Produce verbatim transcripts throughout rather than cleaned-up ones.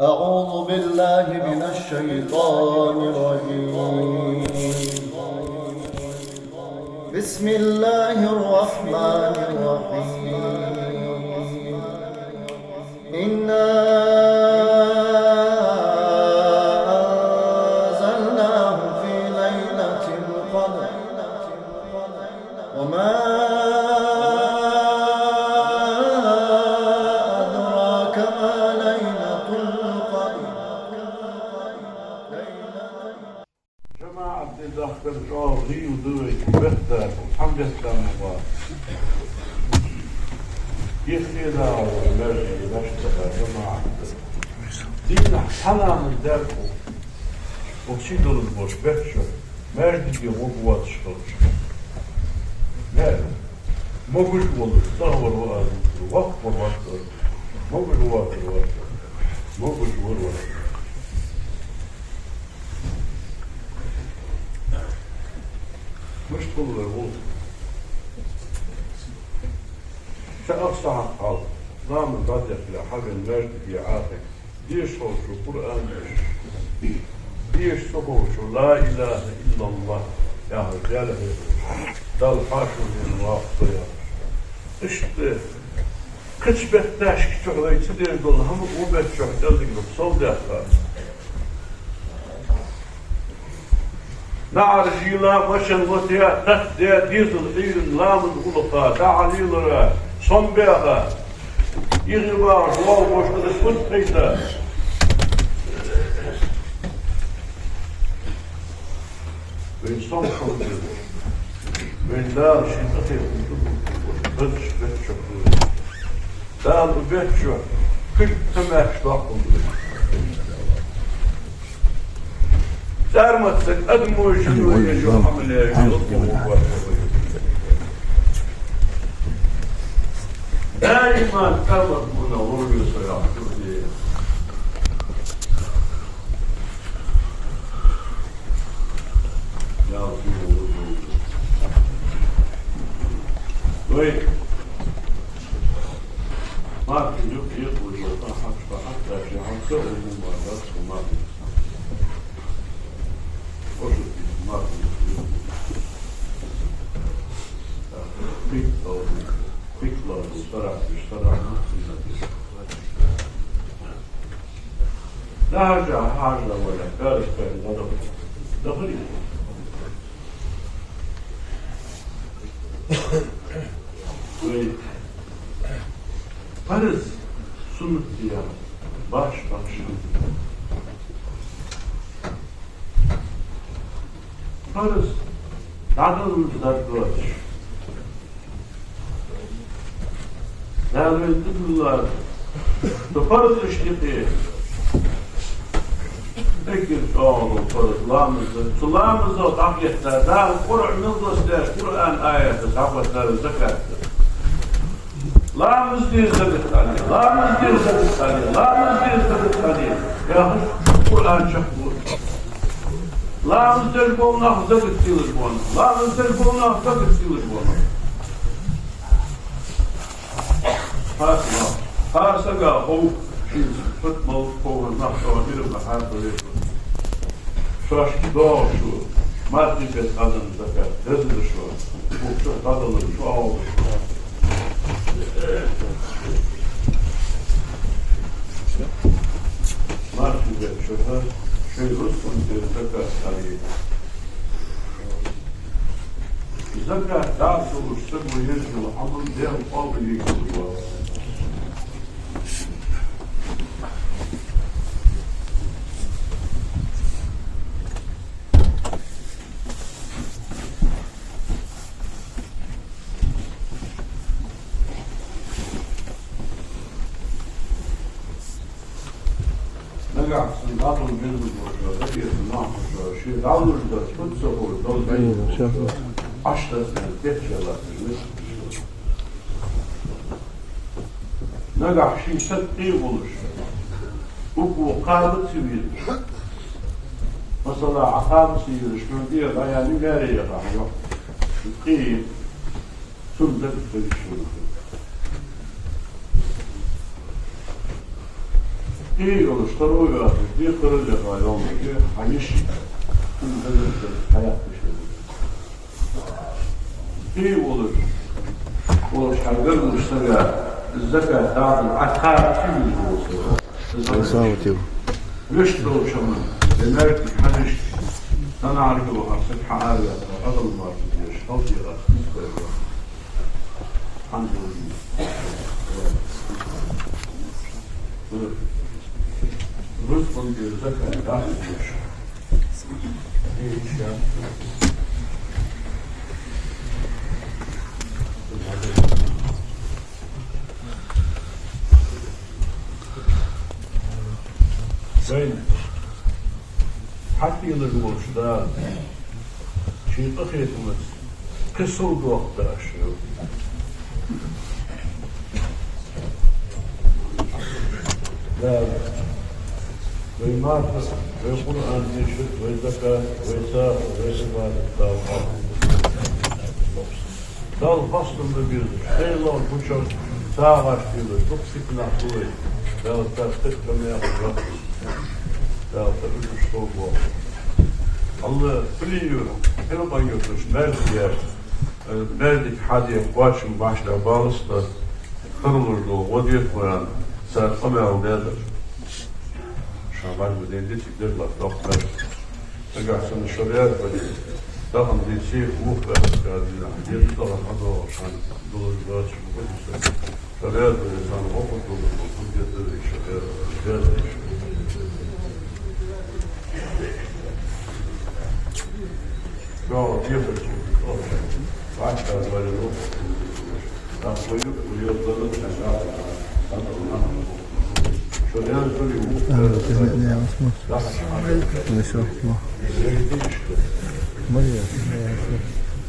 أعوذ بالله من الشيطان الرجيم. بسم الله الرحمن الرحيم. إنا أنزلناه في ليلة القدر. وما أدراك ما ليلة القدر. ЖамаӀат де дахкар чӀоагӀа гӀийла да вай, бетта, хьан бетта ма ва. Ехе да вай маьждиге, маьждиге жамаӀат да. Дийнахьа хьалам дерг укх сийдолаш болча бетта чу маьждиге гӀоргвоацаш хилча. Ма, могаш волаш, цӀагӀа вар ва аз, воккха вар вац аз, могаш воацар вац аз, могаш вар вац аз. Мишта хул вай гӀулакх? Ша ах сахьат хьалха, ламаз дӀадехкале, хьавена маьждиге Ӏохайна, деша ховчо Къуръан деша, деша ца ховчо لا إله إلا الله яхаш, Даьла хьехаш, Далла хьоашалгӀа вена воккха яхаш. Иштта кхыча бетташка чухь вай ца деш дола хӀама укх бетта чухь кӀезига совдаьккха. НаӀараш йийла, машен лоте, тата де, дезал Ӏуйрийна, ламаза гӀулакха дӀа а лелара, сом баьха, юхе багӀаш воаллаш да, из фуд тхайта? Вайна сом хургда. Вайна Дала ший къахетам тӀадувлаш, везача бетта чу хургда. Дала укх бетта чу кулг ца маьрша доккхал да. Цар ма ца адамо, жино, ежо, Ӏамал яь, даиман къамат муна лорве со яхаш. Вай мархий юкъе ехача хьакъ, хьакъ, хьакъ, умуман дац мархий. Ошу мархий юкъе. Пикт лору, пикт лору, сарахь, сарахь, сарахь. ДӀахьажа, хьажа вале, гараш кхайна дӀадахар. Дахарий? Вай парз, суннат яха баш бахьаш. Парз дӀадала даргдоацаш. Дала вайна тӀадилла цу парзашта юкъе эггара чӀоагӀа парз ламаз да. Цу ламазах дӀахетта Дала Къуръан мел доссадаьча Къуръан аятах дӀахоттар закат да. Ламаз де, закат хьаде, ламаз де, закат хьаде, ламаз де, закат хьаде яхаш, Къуръан чакхбувц. Ламаз деш бола нах, закат телаш бола нах, ламаз деш бола нах, закат телаш бола нах. Хьасма, хьа сага хов, шийца фат мал ховра нах чӀоагӀа мира бахьа хьа хове. Шоашка доагӀаш ва, мархий бетта хьаденна закат деза да шоана, укх чу дӀадалар чӀоагӀа да шоана. Мархий бетта чухь шоай рузкъан тӀера закат хьаде. Закат дӀа а ца луш, саго еш йола Ӏамал Даьла къоабал ергйолаш вац. Нагахь санна дӀадала мел лургболча, дагеца нах хургболча, ше дӀалуш дар фуд ца ховш, дала мел лургболча, Ӏаш дар тетча латташ мел. Нагахь ший саг къе волаш, укхо кхаба ца везаш. Масала, Ӏа кхаба ца езаш, хьона тӀера дӀаяьнна, маьре яха хьона, йоах. Къе, цунна дага ца везаш хьона. Ий, олуш, второй раз, ди, хӀара леха йолмаге, хьаниш, хӀун хӀаллакдер, хьаяккхаш. Ий, олуш, олуш, хьагар луш сага, закат дӀахьо, Ӏа тхар чу вижа волу сага. Ай, савтив. Вешта долча хӀаман, де мерг хьаниш, санна Ӏарга вахар саг хьаавиятар, Ӏадал марта деш, хӀалдийгӀар, хӀинца байра. Хьан дурди. Рузкъан тӀера закат дахьаш. Вайн хьатӀелаш волчу Дала Шен къахетамца кхин сов дохка дезаш ю. Дала вай марха, вай Къуръан дешар, вай закат, вай сагӀа, вай Ӏибадат Далла хьакъ. Далла хастам бан безаш, Дала гучар сагӀаш хилар, дукха сихнах хулай, Дала царна тешна мехаш вахар, Дала царна уьш сов боху. Алла, Пулин-Юрт, Хьилкъан-Юрташ, Маьждиг яр, э, Маьждиг хьаде кхоачам башха баласта, харлуш долу гӀо дехо ян, цара къамел дезар. Ша бӀарга ден дициг дерла доккха. Нагахь санна шариат бац, тахана дийций, вукху баьхка дина, деза тӀехьа хьадогӀуш хьан долуш бац, шариат бац, царна вокху долуш бу, хӀун деза шариат, деза. Чохь дехар чу, бац, цара ваьлла ву.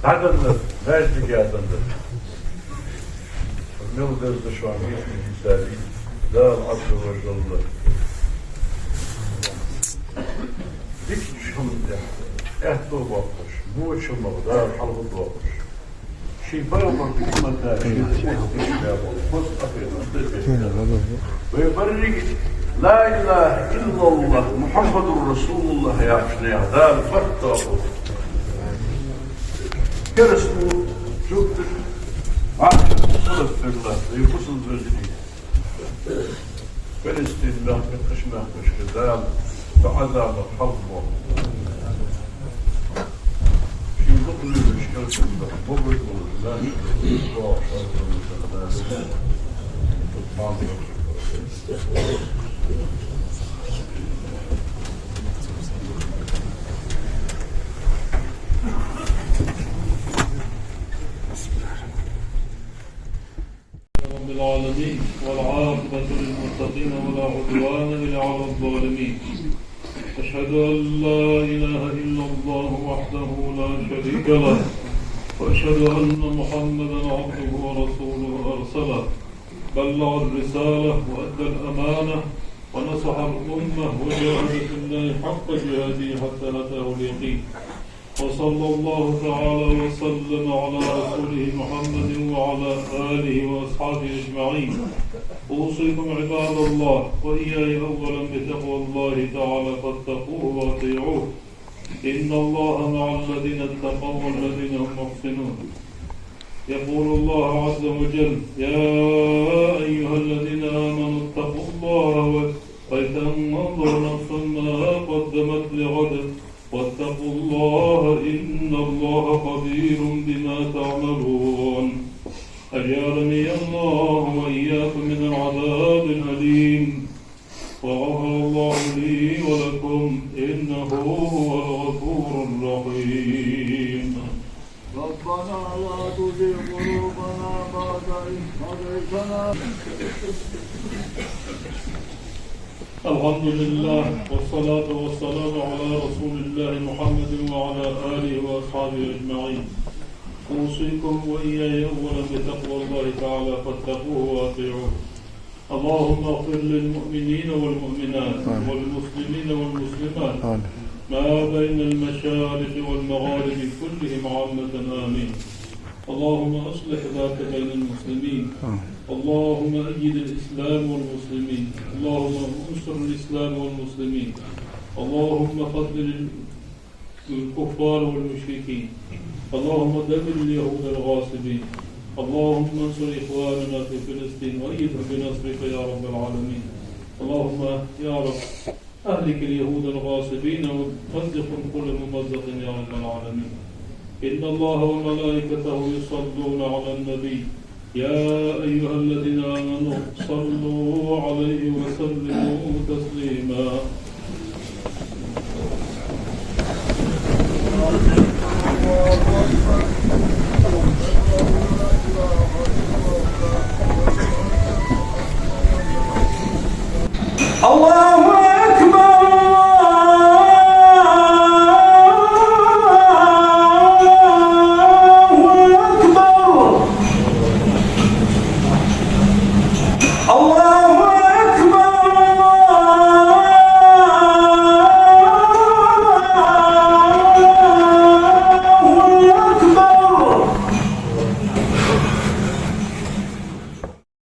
ДӀаденна, маьждиге а денна. Мел деза шоана вехаш, Дала Ӏазза ва жалла. Дикачу хӀуманна тӀехь аьтто боккхуш, боча хӀумах Дала хьалхадоккхуш. Шен пайхамаран уммата шен тӀехь тешна болу хоза къахетам ца беш. Вай берриг ла илаха иллаллах, Мухьаммадур расулуллах яхаш нехан Дала барт тоху. Кераста ву, жугташ, вахча, салаф фирла, вай бусалба вежарий. Палестин мехкан, кхечу мехкашка Дала цу Ӏазабах хьалхабоху. Шен дукха луьйраш кхелхина боху, богуш болуш, Дала шуьга догӀуш хьалхабоху. رب العالمين، والعاقبة للمتقين، ولا عدوان إلا على الظالمين. أشهد أن لا إله إلا الله وحده لا شريك له، وأشهد أن محمدا عبده ورسوله أرسله، بلغ الرسالة وأدى الأمانة ونصح الأمة وجاهد في الله حق جهاده حتى أتاه اليقين. وصلى الله تعالى وسلم على رسوله محمد وعلى آله وأصحابه أجمعين. أوصيكم عباد الله وإياي أولا بتقوى الله تعالى فاتقوه وأطيعوه. إن الله مع الذين اتقوا والذين هم محسنون. يقول الله عز وجل: يا أيها الذين آمنوا اتقوا الله و-، ولتنظر نفس ما قدمت لغد واتقوا الله إن الله خبير بما تعملون. أجارني الله وإياكم من العذاب الأليم. وغفر الله لي ولكم إنه هو الغفور الرحيم. ربنا لا تزغ قلوبنا بعد إذ هديتنا. الحمد لله، والصلاة والسلام على رسول الله محمد وعلى آله وأصحابه أجمعين. أوصيكم وإياي أولا بتقوى الله تعالى فاتقوه وأطيعوه. اللهم اغفر للمؤمنين والمؤمنات آمين. والمسلمين والمسلمات آمين. ما بين المشارق والمغارب كلهم عامة آمين. اللهم أصلح ذات بين المسلمين. آمين. اللهم أيد الإسلام والمسلمين. اللهم انصر الإسلام والمسلمين. اللهم خذل الكفار والمشركين. اللهم دمر اليهود الغاصبين. اللهم انصر إخواننا في فلسطين وأيدهم بنصرك يا رب العالمين. اللهم يا رب أهلك اليهود الغاصبين ومزقهم كل ممزق يا رب العالمين. إن الله وملائكته يصلون على النبي. يا أيها الذين آمنوا صلوا عليه وسلموا تسليما. الله